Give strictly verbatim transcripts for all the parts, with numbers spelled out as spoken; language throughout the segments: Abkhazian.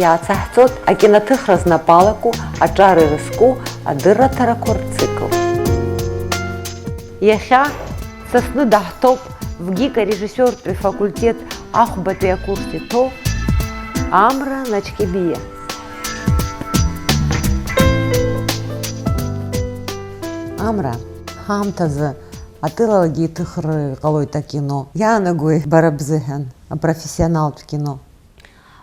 Иаацаҳҵоит акиноҭыхра знапалаку, аҿар ирызку адырраҭарақәа рцикл. Иахьа са сны даҳҭоуп ВГИК арежиссиортәи факультет ахәбатәи акурс иҭоу Амра Начкебиа. Амра, ҳаамҭазы атәылалагьы иҭыхра иҟалоит акино. Иаанагои бара бзыҳәан апрофессионалтә кино?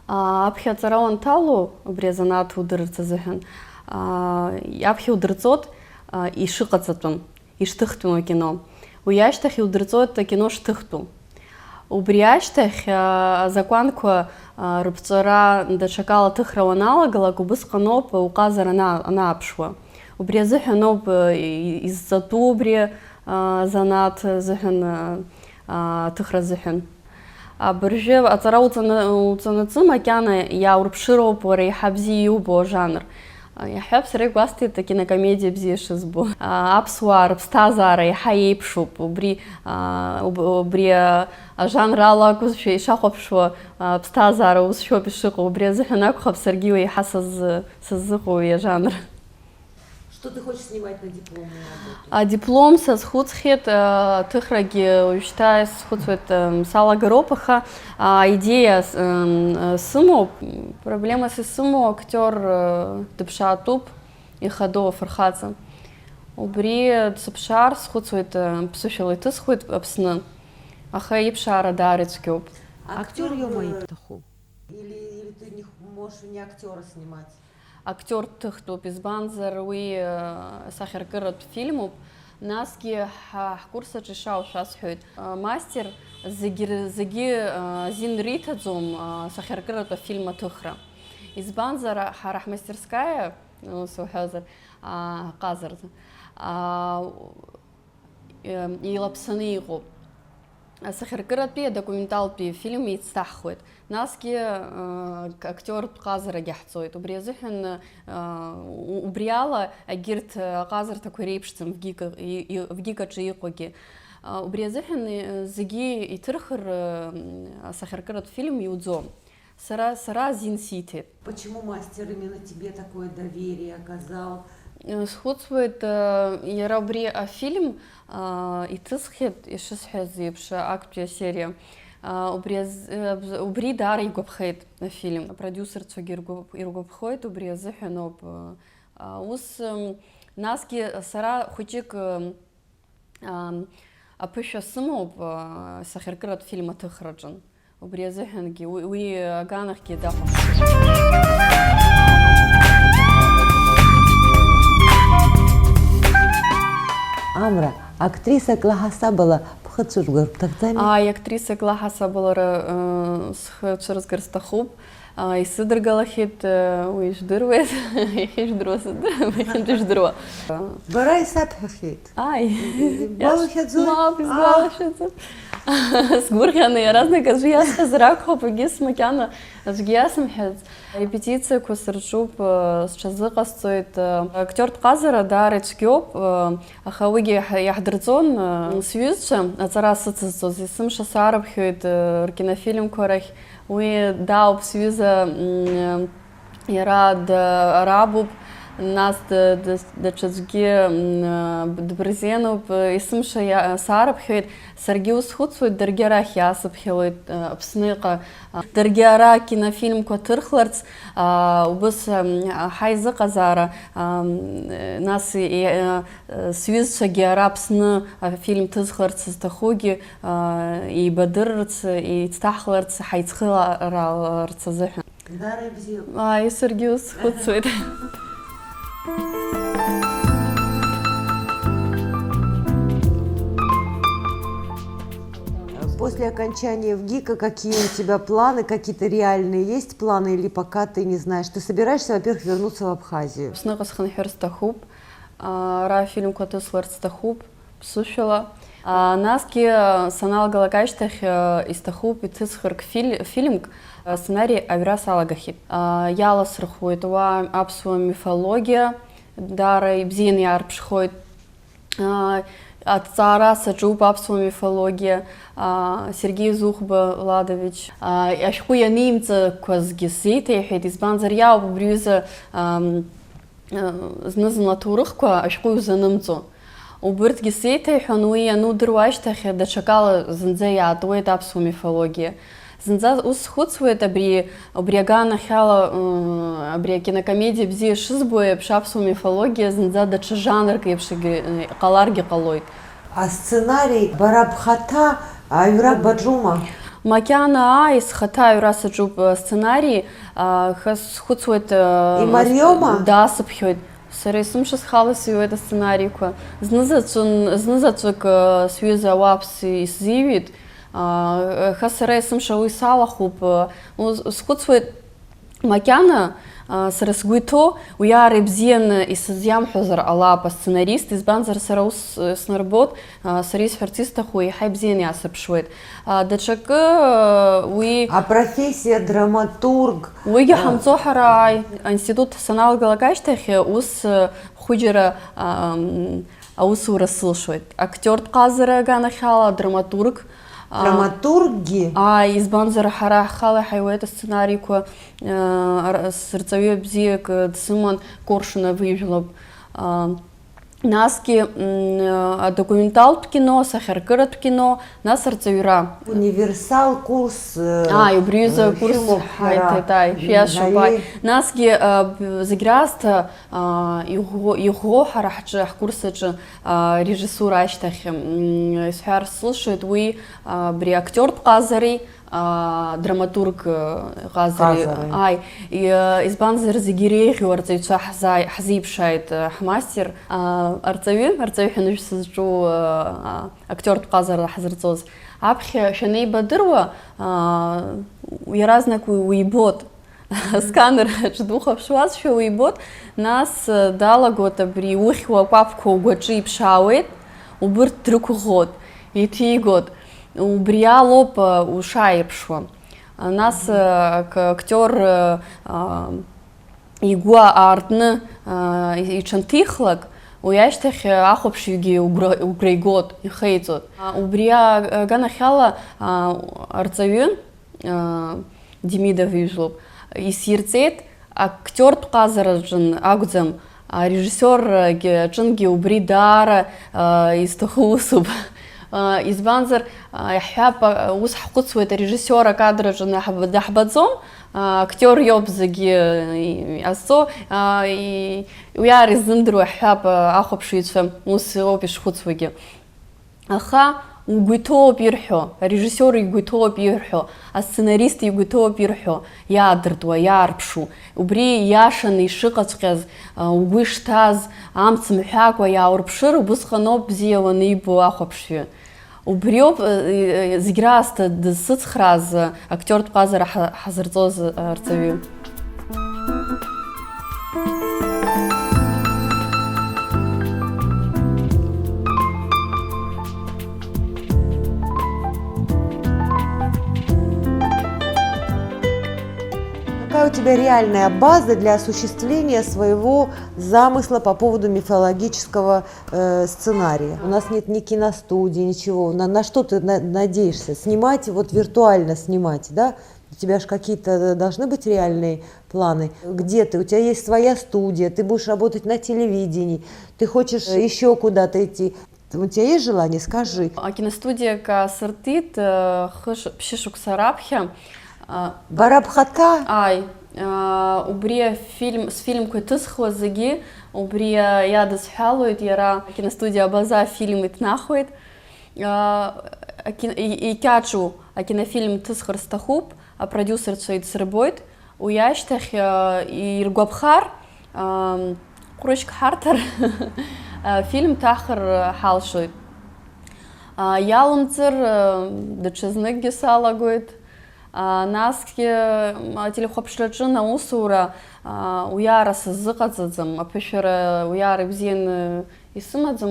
Аа, аԥхьа аҵара уанҭало, убри азанааҭ удырырц азыҳәан, аа, аԥхьа удырҵоит, аа, ишыҟаҵатәым, ишҭыхтәым акино. Уи ашьҭахь иудырҵоит акино шҭыхтәу. Убри ашьҭахь, аа, азакәанқәа, аа, рыԥҵәара даҽакала аҭыхра уаналагалак, убысҟаноуп уҟазара ана-, анааԥшуа. Убри азыҳәаноуп, аа, и-, изҵатәу убри, аа, азанааҭ азыҳәан, аа, аа, аҭыхра азыҳәан. Абыржәы аҵара уҵаны-, уҵанаҵы макьана иааурԥшыроуп уара еиҳа бзиа иубо ажанр. Иаҳҳәап, сара игәасҭеит акинокомедиа бзиа шызбо. Аԥсуаа рыԥсҭазаара еиҳа еиԥшуп. Убри, уб-, убри ажанр ала акәызшәа ишахәаԥшуа аԥсҭазаара усшәоуп ишыҟоу. Убри азыҳәан акәхап саргьы уеиҳа сазы-, сазыҟоу уи ажанр. Что ты хочешь снимать на дипломную работу? Адиплом сазхәыцхьеит, аҭыхрагьы уажәшьҭа исхәыцуеит, салагароуп, аха аидеиа сымоуп. Проблемас исымоу актиор дыԥшаатәуп, ихадоу афырхаҵа. Убри дсыԥшаар схәыцуеит, ԥсышәала иҭысхуеит Аԥсны, аха иԥшаара даара ицәгьоуп. Актиор иоума ибҭаху? Или, или ты не х-, можешь не актера снимать? Актиор дҭыхтәуп, избанзар уи, э, сахьаркыратә фильмуп. Насгьы ҳа-, ҳкурс аҿы ишаау шәасҳәоит. Э, мастер зегьы ры-, зегьы, э, азин риҭаӡом, э, сахьаркыратә афильм аҭыхра. Избанзар, ҳара ҳмастерская, ус уҳәозар, а, ҟазарӡ, а, у-, э, еилаԥсаны иҟоуп. Асахьаркыратәи адокументалтәи афильм еицҭаҳхуеит. Насгьы, э, актиортә ҟазарагьы ҳҵоит. Убри азыҳәан, э, у-, убри ала егьырҭ аҟазарҭақәа иреиԥшӡам ВГИК, и-, и-, ВГИК аҿы иҟоугьы. Э, убри азыҳәан, э, зегьы иҭырхыр, э, асахьаркыратә фильм иуӡом. Сара, сара азин сиҭеит. Почему мастер именно тебе такое доверие оказал? Э, схәыцуеит, э, иара убри афильм, э, иҭысхьеит, ишысҳәаз еиԥш, актәи асериа. Э, убри аз-, э, убри даара игәаԥхеит афильм. Апродиусерцәагьы иргәаԥ-, иргәаԥхоит, убри азыҳәаноуп. Э, ус, м, насгьы сара хәыҷык, м, Ам, аԥышәа сымоуп, а, сахьаркыратә фильм аҭыхраҿын. Убри азыҳәангьы, уи, уи аганахьгьы дахәаԥшуан. Амра, актрисак лаҳасабала бхы цәыргар бҭахӡами? Ааи, актрисак лаҳасабалара, э, схы цәырызгар сҭахуп. А, исыдыргалахьеит, э, уи ижәдыруеит, иахьа ижәдыруа сыздырам, иахьынтәи ижәдыруа. Бара исабҳәахьеит. Ааи. Ибгәалашәаӡои? Мап, исгәалашәаӡом. Сгәырӷьаны иаразнак аӡәы иасҳәазар акәхап, егьыс макьана аӡәгьы иасымҳәац. Арепетициақәа сырҿуп, э, сҽазыҟасҵоит, э, актиортә ҟазара даара ицәгьоуп, э, аха уигьы иаҳ-, иаҳдырҵон, э, сҩызцәа аҵара сыцызҵоз, есымша саарыԥхьоит, э, ркинофильмқәа рахь. Уи даауп сҩыза, м, иара д-, арабуп, нас д-, д-, даҽаӡәгьы, м, дбырзенуп, есымша иа-, саарыԥхьоит, саргьы усхәыцуеит, даргьы арахь иаасыԥхьалоит, Аԥсныҟа. Даргьы ара акинофильмқәа ҭырхларц, а, убыс, м, ҳаизыҟазаара, а, м, нас, е-, е-, сҩызцәагьы ара Аԥсны афильм ҭызхларц зҭахугьы, а, еибадырырц, еицҭаҳхларц, ҳаицхырааларц азыҳәан. Даара ибзиоуп. Ааи, саргьы усхәыцуеит. После окончания ВГИКа какие у тебя планы? Какие-то реальные есть планы или пока ты не знаешь? Ты собираешься, во-первых, вернуться в Абхазию? Аԥсныҟа схынҳәыр сҭахуп. Ара афильмқәа ҭысларц сҭахуп, ԥсышәала. Насгьы, саналгалак ашьҭахь, исҭахуп иҭысхырк филь-, фильмк, асценари аҩра салагахьеит. Иаласырхәуеит уа аԥсуа мифологиа, даара ибзианы иаарԥшхоит. Аҭҵаара саҿуп аԥсуа мифологиа, аа, Сергеи Зухба Ладович, аа, ашәҟәы ианимҵақәазгьы сзеиҭеиҳәеит, избанзар, иаауп убри ҩыза, ам, а, зны-зынла аҭоурыхқәа ашәҟәы иузанымҵо. Убырҭгьы сзеиҭеиҳәон, уи анудыруа ашьҭахь даҽакала зынӡа иаатуеит аԥсуа мифологиа. Зынӡа ус схәыцуеит, абри, убри аганахьала, ыы, абри акинокомедиа бзиа шызбо еиԥш, аԥсуа мифологиа зынӡа даҽа жанрк еиԥш егьы-, ҟаларгьы ҟалоит. Асценари бара бхаҭа аҩра баҿума? Макьана ааи, схаҭа аҩра саҿуп, асценари, а, ха-, схәыцуеит, а, Имариоума? Даасыԥхьоит. Сара есымша схала сыҩуеит асценариқәа. Знызаҵәын-, знызаҵәык, а, сҩыза ауааԥс исзиҩит. Аа, аха сара есымша уи салахәуп. Ус-, схәыцуеит, макьана, аа, сара сгәы иҭоу, уи аара ибзианы исызиамҳәозар ҟалап асценарист, избанзар, сара ус, э, снарбоит, аа, сара исҳәарц исҭаху еиҳа ибзианы иаасырԥшуеит. Аа, даҽакы, э, уи Апрофессиа драматург. Уигьы, э, ҳамҵо ҳара, ааи, аинститут саналгалак ашьҭахь, э, ус, э, хәыџьара, ам, аусура сылшоит. Актиортә ҟазара аганахьала, драматург. А, Драматурггьы? Ааи, избанзар, ҳара ҳхала иҳаиуеит асценариқәа, а, ар-, сырҵаҩы бзиак, а, дсыман, Коршунов ижәлоуп. А, насгьы, м, а, адокументалтә кино, асахьаркыратә кино, нас арҵаҩра. Универсал курс, э, Ааи, убри аҩыза э, акурс шәымоуп ҳара. Ҳаиҭеит, ааи, шәиашоуп, ааи. Ҳаи. Насгьы, а, б-, зегь раасҭа, аа, иӷәӷәо, иӷәӷәо ҳара ҳҿы, ҳкурс аҿы, аа, режиссура ашьҭахь, м, исҳәар сылшоит, уи, аа, абри актиортә ҟазареи, аа, драматург, э, ҟазареи. Ҟазареи. Ааи, и-, избанзар, зегьы иреиӷьу арҵаҩцәа ҳзааи-, ҳзеиԥшааит, э, ҳмастер. Аа, арҵаҩы, арҵаҩ ҳәа ныжә сызҿу, э, актиортә ҟазара ҳазырҵоз, аԥхьа шәанеибадыруа, аа, иаразнак уи-, уибот. Асканер аҿы духәаԥшуазшәа уибоит, нас, э, далагоит абри иухьуа акәаԥқәа угәаҿы иԥшаауеит, убырҭ дрықәыӷәӷәоит, иҭигоит. Убри алоуп, э, ушааирԥшуа. Нас, э, ак-, актиор, э, а, игәы аартны, э, иҽанҭихлак, уи ашьҭахь, э, ахәаԥшҩгьы угәра-, угәра игоит, ихеиҵоит. А, убри а-, аганахьала, а, арҵаҩы, а, Демидов ижәлоуп, исирҵеит, актиортә ҟазараҿын акәӡам, арежиссиор аҿынгьы убри даара, а, изҭаху усуп. А, избанзар, а, иаҳҳәап, а, ус ҳхәыцуеит, арежиссиор акадр аҿы даҳб-, даҳбаӡом, а, актиор иоуп зегьы, и-, иҟазҵо, а, и-, уи ар изымдыруа иаҳҳәап, а, ахәаԥшыҩцәа ус ауп ишхәыцуагьы. Аха угәы иҭоуп ирҳәо, арежиссиор игәы иҭоуп ирҳәо, асценарист игәы иҭоуп ирҳәо, иаадыртуа, иаарԥшу. Убри ииашаны ишыҟаҵәҟьаз, а, угәы ишҭаз, амц мҳәакәа иааурԥшыр, убысҟаноуп бзиа уанибо ахәаԥшҩы. Убриоуп, э, э, зегь раасҭа дызсыцхрааз, э, актиортә ҟазара ҳа-, ҳазырҵоз, э, арҵаҩы. Какая у тебя реальная база для осуществления своего замысла по поводу мифологического, э, сценария? У нас нет ни киностудии, ничего. На, на что ты на- надеешься? Снимать, вот виртуально снимать, да? У тебя же какие-то должны быть реальные планы. Где ты? У тебя есть своя студия, ты будешь работать на телевидении, ты хочешь еще куда-то идти. У тебя есть желание? Скажи. Акиностудиак аасыртит, э, хыш-, ԥшьышықәса раԥхьа. А, Бара бхаҭа? Ааи, а, убри афильм, сфильмқәа иҭысхуа зегьы убри, а, иадысҳәалоит, иара акиностудиа Абаза афильм иҭнахуеит. А, акин-, и-, икьаҿу акинофильм ҭысхыр сҭахуп, апродиусерцәа идсырбоит, уи ашьҭахь, а, иргәаԥхар, а, ҟәрышьк ҳарҭар, афильм ҭаҳхыр ҳалшоит. А, иалымҵыр, а, даҽазныкгьы салагоит. А, насгьы, м, ателехәаԥшраҿы аусура, а, уиаара сыззыҟаҵаӡам, аԥышәара уиаара ибзианы Исымаӡам,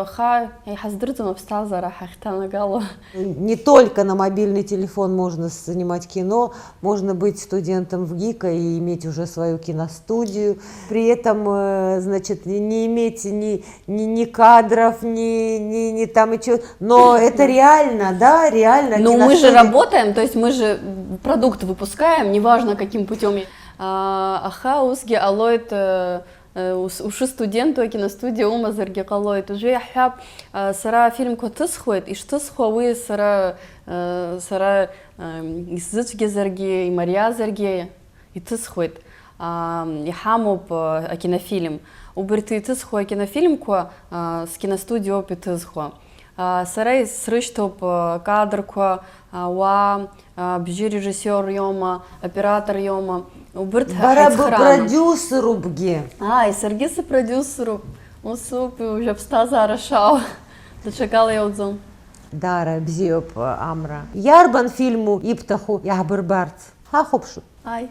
аха иҳаздырӡом аԥсҭазаара ҳахьҭанагало. Не только на мобильный телефон можно снимать кино, можно быть студентом ВГИКа и иметь уже свою киностудию, при этом, э, значит, не, не иметь ни, ни, ни кадров, ни, ни, ни там и чё, но это реально, да, реально. Ну, мы же Киностудия. Работаем, то есть мы же продукт выпускаем, неважно, каким путем. Аха усгьы ҟалоит, э, э, ус- ушы студенту акиностудиа умазаргьы ҟалоит. Уажәы иаҳҳәап, э, сара афильмқәа ҭысхуеит, ишҭысхуа уи сара, э, сара, э, исзыцәгьазаргьы, имариазаргьы иҭысхуеит. А, иҳамоуп, э, акинофильм. Убарҭ иҭысхуа акинофильмқәа, э, скиностудиоуп иҭысхуа. А, сара исрышьҭоуп, э, кадрқәа, ауаа, а, бжьы режиссиор иоума, оператор иоума, убырҭ Бара ҳаицхрааны. Бпродюсерупгьы. Ааи, саргьы сыпродюсеруп. Усоуп, уажә аԥсҭазаара шаау. Даҽакала иауӡом. Даара бзиоуп, Амра. Иарбан фильму ибҭаху иаҳбырбарц? Ҳахәаԥшып. Ааи.